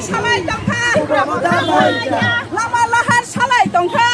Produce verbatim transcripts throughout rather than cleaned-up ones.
Salai tongkha. Lama lahar salai tongkha.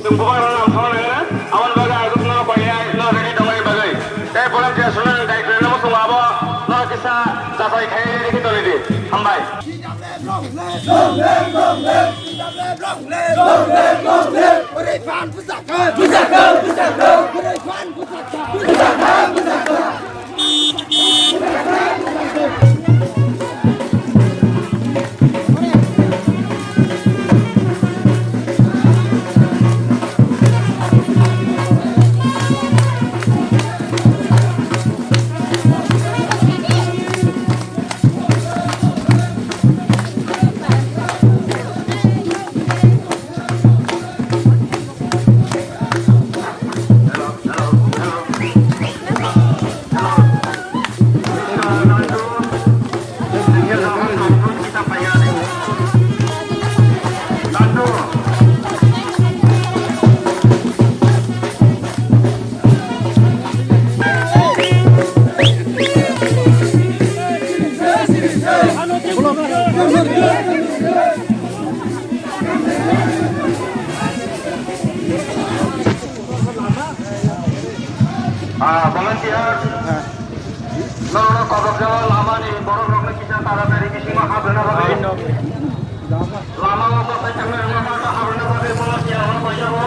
Chwng bubagra nam thangna nangya, aboni bagwi ang dukno painai, no ready tongmani bagwi. Tei volunteers rokno ang dai kwrwino muchungo abo no kisa jachai khai ready khe tongwi di. Hambai. Ah, volunteer, norokno kobok jabo lamani borok rokno kisa taratari bisingo habrwna bagwi. Lama o bwsai tangwi rwma bagwi habrwna bagwi volunteer rok bai jabo.